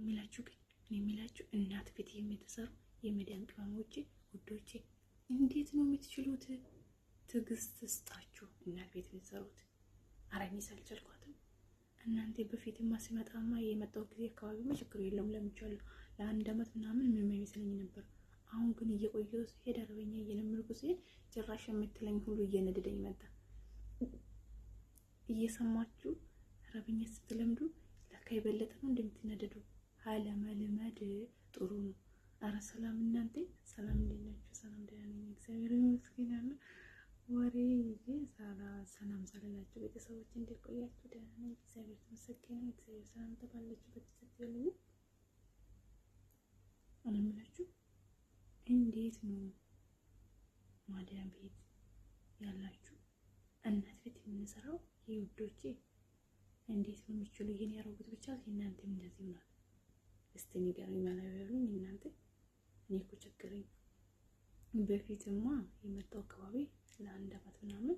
የሚላችሁ ግን እኔ የሚላችሁ እናት ቤት የምትሰሩ የመዳም ቅመሞቼ ውዶቼ እንዴት ነው የምትችሉት? ትዕግስት ስጣችሁ። እናት ቤት የምትሰሩት አረ እኔስ አልቻልኳትም። እናንተ በፊትማ ሲመጣማ የመጣው ጊዜ አካባቢማ ችግሩ የለውም ለምቻለሁ። ለአንድ አመት ምናምን ምንም አይመስለኝ ነበር። አሁን ግን እየቆየሁ ሲሄድ አረበኛ እየለመድኩ ሲሄድ ጭራሽ የምትለኝ ሁሉ እየነደደኝ መጣ። እየሰማችሁ አረበኛ ስትለምዱ ለካ የበለጠ ነው እንደምትነደዱ። አለመልመድ ጥሩ ነው። አረ ሰላም እናንተ ሰላም፣ እንዴት ናችሁ? ሰላም ደህና ነኝ፣ እግዚአብሔር ይመስገን። ያለ ወሬ ይዤ ሰላም ሳልላችሁ ቤተሰቦች እንዴት ቆያችሁ? ደህና ነኝ፣ እግዚአብሔር ተመሰገነ። እግዚአብሔር ሰላም ተባላችሁበት ስትልኝ አለምላችሁ እንዴት ነው ማዳም ቤት ያላችሁ እናት ቤት የምንሰራው የውዶቼ እንዴት ነው የሚችሉ? ይሄን ያደረጉት ብቻ እናንተም እንደዚህ ይሆናል። እስቲ ንገሩኝ፣ ማለበሉኝ እናንተ። እኔ እኮ ቸገረኝ። በፊትማ የመጣው አካባቢ ለአንድ አመት ምናምን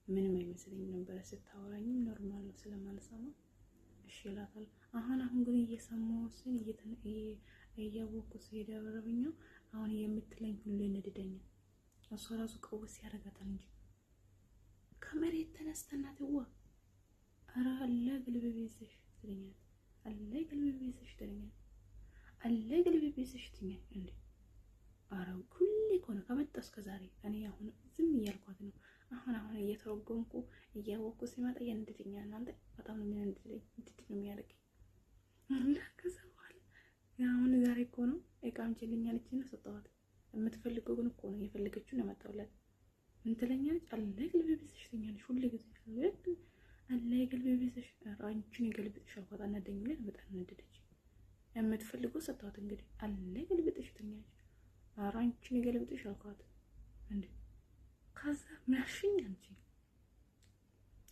ምንም አይመስለኝም ነበረ። ስታወራኝም normal ነው ስለማልሰማ እሺ እላታለሁ። አሁን አሁን ግን እየሰማሁ ስል እያወኩ ስሄድ አረብኛው አሁን የምትለኝ ሁሉ ይነድደኛል። እሷ ራሱ ቀውስ ያደርጋታል እንጂ ከመሬት ተነስታ እናትዋ ኧረ አለ ግልብ ቤትሽ ትለኛለች። አለ ግልብ ቤትሽ ትለኛለች። አለ ግልብ ቤትሽ ትለኛለች። እንዴ ኧረ ሁሌ እኮ ነው ከመጣ እስከ ዛሬ። እኔ አሁን ዝም እያልኳት ነው። አሁን አሁን እየተረጎምኩ እያወቅኩ ሲመጣ እያንድድኛል። እናንተ በጣም ነው የሚያንድደኝ፣ እንድድ ነው የሚያደርገኝ። እና ከዛ በኋላ አሁን ዛሬ እኮ ነው እቃ አምጪልኝ አለችና ሰጠኋት። የምትፈልገው ግን እኮ ነው የፈለገችውን ያመጣሁላት። ምን ትለኛለች? አለ ግልብ ቤትሽ ትለኛለች። ሁሌ ጊዜ አለ ግልብ ቤትሽ፣ አንቺን የገልብጥሽ አልኳት። አናደኝ ብላ በጣም ነደደች። የምትፈልገው ሰጠኋት። እንግዲህ አለ ገልብጥሽ ትለኛለች። ኧረ አንቺን የገልብጥሽ አልኳት። እንዴ ከዛ ምን አልሽኝ አንቺ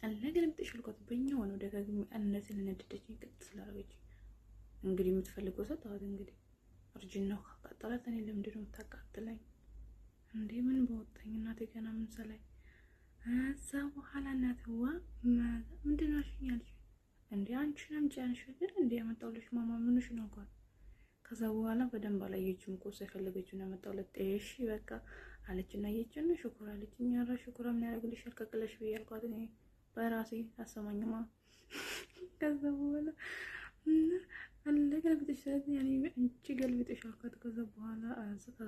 አለ ገልብጥሽ አልኳት። በእኛው ነው ደጋግሜ እነዚህ ለነደደችኝ ቅጥ ስላደረገች እንግዲህ የምትፈልገው ሰጠኋት። እንግዲህ እርጅናው ካቃጠላት እኔ ለምንድን ነው የምታቃጥለኝ? እንዴ ምን በወጣኝ እናቴ ገና ምን ሰላይ። እዛ በኋላ እናትዋ ምንድን ነው አልሽኝ አለች። እንዴ አንቺን አምጪ ያልሽ አይደል እንዴ ያመጣሁልሽ ማማ ምንሽ ነው አልኳት። ከዛ በኋላ በደንብ አላየችም እኮ እሷ የፈለገችውን ያመጣሁለት። እሺ በቃ አለችና አየችና ሽኩር አለችኝ። ኧረ ሽኩራ ምን ያደርግልሻል ቀቅለሽ ብዬ አልኳት። እኔ በራሴ አሰማኝማ። ከዛ በኋላ አለ ገልብጥሽ ስለዚህ ያኔ አንቺ ገልብጥሽ አልኳት። ከዛ በኋላ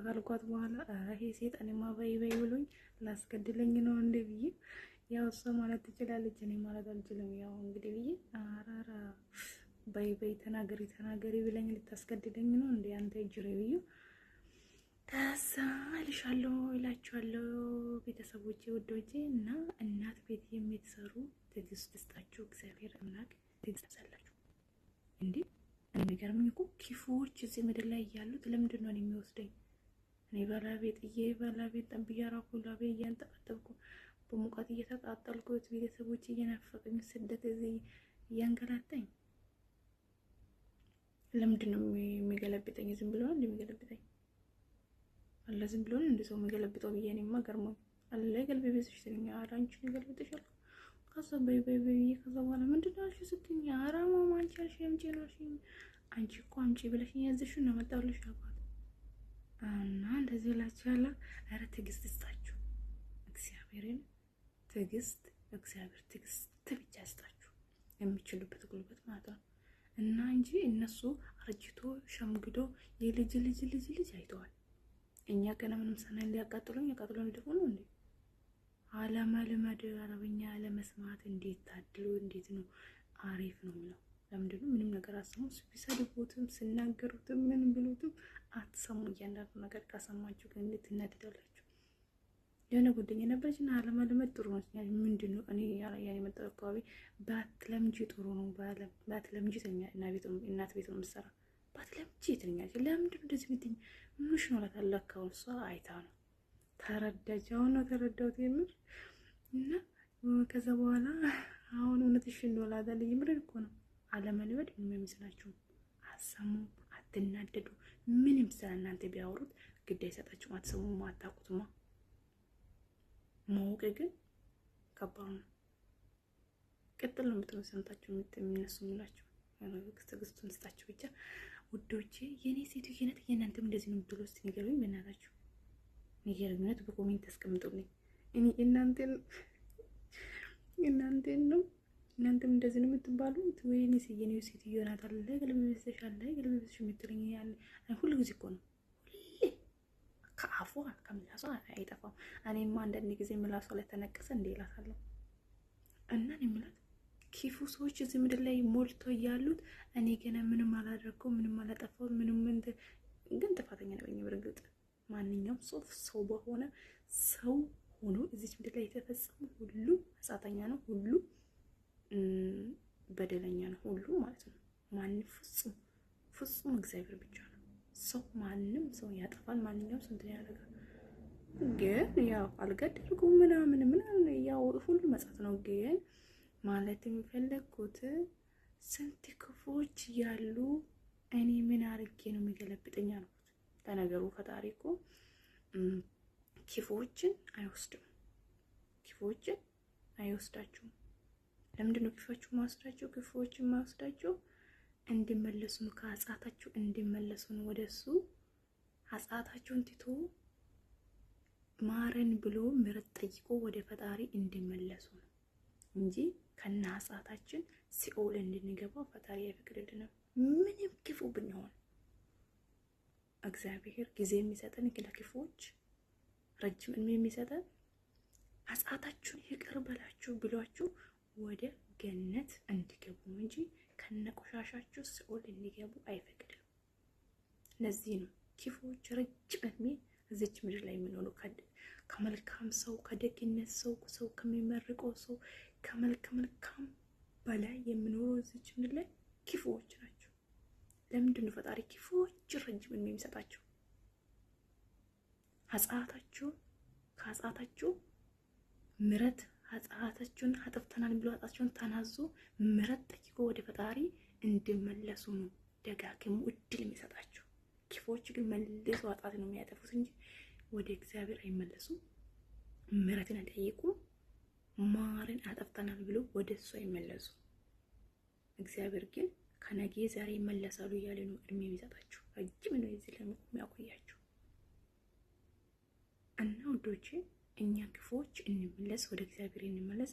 ካልኳት በኋላ ይሄ ሴጣንማ በይ በይ ብሎኝ ላስገድለኝ ነው እንዴ ብዬ፣ ያው እሷ ማለት ትችላለች እኔ ማለት አልችልም። ያው እንግዲህ ብዬ አራራ በይ በይ ተናገሪ ተናገሪ ብለኝ ልታስገድለኝ ነው እንዴ አንተ ጅሬ ብዬ ከዛ እልሻለሁ እላችኋለሁ ቤተሰቦቼ ውዶቼ። እና እናት ቤት የምትሰሩ ትዕግስት ስጣችሁ እግዚአብሔር አምላክ ትዕግስት ያብዛላችሁ። እንዴ የሚገርመኝ እኮ ክፉዎች እዚህ ምድር ላይ ያሉት ለምንድን ነው የሚወስደኝ? እኔ በላቤ ጥዬ በላቤ ጠብ እያደረኩ ላቤ እያንጠበጠብኩ በሙቀት እየተቃጠልኩ ቤተሰቦች እየናፈቁኝ ስደት እዚህ እያንገላታኝ ለምንድን ነው የሚገለብጠኝ? ዝም ብሎ ነው እንደሚገለብጠኝ አለ ዝም ብሎ ነው እንደ ሰው የሚገለብጠው ብዬ እኔማ ገርሞኝ አለ ገልብ ቤትሽ ትለኛ። ኧረ አንቺን ይገልብጥሻል። ከዛ በይ በይ በይ ከዛ በኋላ ምንድን ነው ያልሽው ስትይኝ፣ ኧረ ማማ አንቺ ያልሽኝ አምጪ ነው ያልሽኝ። አንቺ እኮ አምጪ ብለሽኝ ያዘሽውን ነው ያመጣሁልሽ አልኳት። እና እንደዚህ እላችኋለሁ። ኧረ ትዕግስት ይስጣችሁ እግዚአብሔርን፣ ትዕግስት እግዚአብሔር ትዕግስት ብቻ ይስጣችሁ፣ የሚችሉበት ጉልበት ማለት ነው። እና እንጂ እነሱ አርጅቶ ሸምግዶ የልጅ ልጅ ልጅ ልጅ አይተዋል። እኛ ገና ምንም ሰናይ ሊያቃጥሉኝ ያቃጥሉን ደግሞ ነው እንዴ? አለመልመድ አረብኛ አለመስማት እንዴት ታድሎ እንዴት ነው አሪፍ ነው የሚለው። ለምንድን ነው ምንም ነገር አሰሙ ቢሰድቡትም ሲናገሩትም ምን ብሉትም አትሰሙ። እያንዳንዱ ነገር ካሰማችሁ ግን እንዴት ትናደዳላችሁ? የሆነ ጓደኛ ነበረች እና አለመልመድ ጥሩ ነው። ምንድን ነው እኔ ያ የመጣው አካባቢ ባትለምጂ ጥሩ ነው፣ ባትለምጂ እናት ቤት ነው የምትሰራ፣ ባትለምጂ ትለኛለች። ለምንድን ነው እንደዚህ የምትይኝ? ምንሽ ነው እላታለሁ። ለካ እሷ አይታ ነው ተረዳች። አሁን ነው ተረዳሁት የምር። እና ከዛ በኋላ አሁን እውነትሽን ነው እላታለሁ። የምር እኮ ነው። አለመልመድ ምንም አይመስላችሁም። አትሰሙ፣ አትናደዱ። ምንም ስለ እናንተ ቢያወሩት ግድ አይሰጣችሁም። አትሰሙም፣ አታውቁትማ። ማወቅ ግን ከባድ ነው። ቅጥል ነው የምትሉ ሰምታችሁ የሚነሱ ምላችሁ ትዕግስቱን ስጣችሁ ብቻ። ውዶቼ የኔ ሴትዮ ናት። የእናንተም እንደዚህ ነው የምትሉ እስኪ ንገሩኝ፣ በእናታችሁ ንገሩኝ። እውነት በ comment አስቀምጡልኝ። እኔ እናንተን እናንተን ነው እናንተም እንደዚህ ነው የምትባሉት? ወይኔ የኔ ሴትዮ ናት አለ ገልብብሽ አለ ገልብብሽ የምትለኝ ያለ ሁሉ ጊዜ እኮ ነው። ሁሌ ከአፏ ከምላሷ አይጠፋም። እኔማ አንዳንድ ጊዜ ምላሷ ላይ ተነቀሰ እንዴ እላታለሁ። እና እኔ የምላት ክፉ ሰዎች እዚህ ምድር ላይ ሞልቶ እያሉት እኔ ገና ምንም አላደረኩም፣ ምንም አላጠፋሁም፣ ምንም ግን ጥፋተኛ ነኝ። በእርግጥ ማንኛውም ሰው ሰው በሆነ ሰው ሆኖ እዚች ምድር ላይ የተፈጸመ ሁሉ ኃጢአተኛ ነው፣ ሁሉ በደለኛ ነው፣ ሁሉ ማለት ነው። ማንም ፍጹም ፍጹም እግዚአብሔር ብቻ ነው። ሰው ማንም ሰው ያጠፋል፣ ማንኛውም ሰው እንትን ያደርጋል። ግን ያው አልገደልኩም ምናምን ምናምን ያው ሁሉ መጽሐፍ ነው። ግን ማለት የሚፈለግኩት ስንት ክፉዎች ያሉ እኔ ምን አርጌ ነው የሚገለብጠኝ አልኩት። ለነገሩ ፈጣሪ እኮ ክፉዎችን አይወስድም፣ ክፉዎችን አይወስዳችሁም። ለምንድን ነው ክፉዎችን ማወስዳቸው? ክፉዎችን ማወስዳቸው እንዲመለሱ ነው፣ ከኃጢአታቸው እንዲመለሱ ነው። ወደ እሱ ኃጢአታቸውን ትቶ ማረን ብሎ ምሕረት ጠይቆ ወደ ፈጣሪ እንዲመለሱ ነው እንጂ ከነ ኃጢአታችን ሲኦል እንድንገባ ፈጣሪ አይፈቅድልንም። ምንም ክፉ ብንሆን እግዚአብሔር ጊዜ የሚሰጠን ለክፉዎች ረጅም እድሜ የሚሰጠን ኃጢአታችሁን ይቅር በላችሁ ብሏችሁ ወደ ገነት እንዲገቡ ነው እንጂ ከነቆሻሻችሁ ሲኦል እንዲገቡ አይፈቅድም። ለዚህ ነው ክፉዎች ረጅም እድሜ እዚች ምድር ላይ የሚኖሩ ከመልካም ሰው ከደግነት ሰው ሰው ከሚመርቀው ሰው ከመልካም በላይ የሚኖሩ እዚች ምድር ላይ ክፉዎች ናቸው። ለምንድን ነው ፈጣሪ ክፉዎች ረጅም እድሜ የሚሰጣቸው? ኃጢአታችሁ ከኃጢአታችሁ ምሕረት ኃጢአታችሁን አጥፍተናል ብሎ ኃጢአታችሁን ተናዞ ምሕረት ጠይቆ ወደ ፈጣሪ እንዲመለሱ ነው ደጋግሞ እድል የሚሰጣቸው። ክፉዎች ግን መልሶ ኃጢአት ነው የሚያጠፉት እንጂ ወደ እግዚአብሔር አይመለሱም። ምሕረትን አይጠይቁም። ማርን አጠፍተናል ብሎ ወደ እሱ አይመለሱ። እግዚአብሔር ግን ከነገ ዛሬ ይመለሳሉ እያለ ነው እድሜ የሚሰጣቸው። ረጅም ነው የዚህ የሚያቆያቸው። እና ውዶቼ እኛ ክፉዎች እንመለስ፣ ወደ እግዚአብሔር እንመለስ፣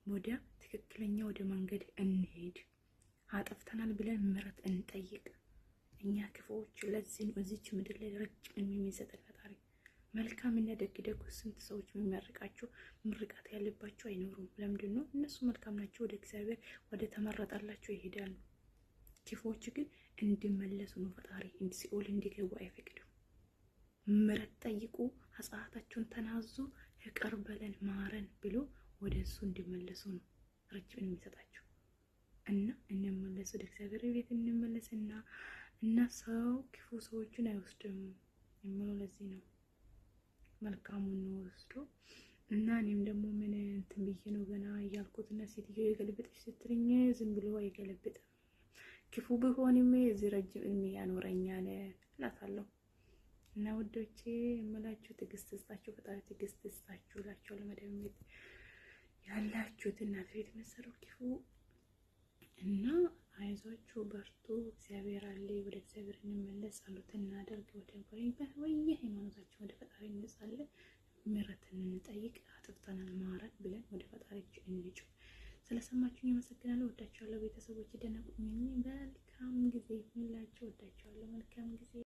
ወደ ትክክለኛ ወደ መንገድ እንሄድ። አጠፍተናል ብለን ምሕረት እንጠይቅ። እኛ ክፉዎች ለዚህ ነው እዚች ምድር ላይ ረጅም እድሜ የሚሰጠን ፈጣሪ። መልካምና ደግ ደጉ ስንት ሰዎች የሚመርቃቸው ምርቃት ያለባቸው አይኖሩም። ለምንድን ነው? እነሱ መልካም ናቸው፣ ወደ እግዚአብሔር ወደ ተመረጠላቸው ይሄዳሉ። ክፉዎች ግን እንዲመለሱ ነው ፈጣሪ፣ ሲኦል እንዲገቡ አይፈቅድም። ምሕረት ጠይቁ፣ ኃጢአታቸውን ተናዞ ይቅር በለን ማረን ብሎ ወደ እሱ እንዲመለሱ ነው ረጅም የሚሰጣቸው። እና እንመለስ፣ ወደ እግዚአብሔር ቤት እንመለስና እና ሰው ክፉ ሰዎችን አይወስድም የምለው ለዚህ ነው። መልካሙን ነው ወስዶ እና እኔም ደግሞ ምን እንትን ብዬ ነው ገና እያልኩት እና ሴትዮ የገልብጥሽ ስትለኝ ዝም ብሎ አይገለብጥም፣ ክፉ ቢሆንም እዚህ ረጅም እድሜ ያኖረኛል እላታለሁ። እና ውዶቼ የምላችሁ ትዕግስት ስጣችሁ፣ ፈጣሪ ትዕግስት ስጣችሁ እላችኋለሁ። መዳም ቤት ያላችሁት እናት ቤት የምትሰሩ ክፉ እና አይዟችሁ፣ በርቱ፣ እግዚአብሔር አለ። ወደ እግዚአብሔር እንመለስ፣ ጸሎት እናደርግ፣ ወደ ወየ ሃይማኖታችን ወደ ፈጣሪ እንጸልይ፣ ምሕረትን እንጠይቅ፣ አጥፍተናል ማረን ብለን ወደ ፈጣሪያችን እንጩህ። ስለሰማችሁኝ አመሰግናለሁ። ወዳችኋለሁ ቤተሰቦች፣ ደህና ቆዩኝ። መልካም ጊዜ ይሁንላችሁ። ወዳችኋለሁ። መልካም ጊዜ።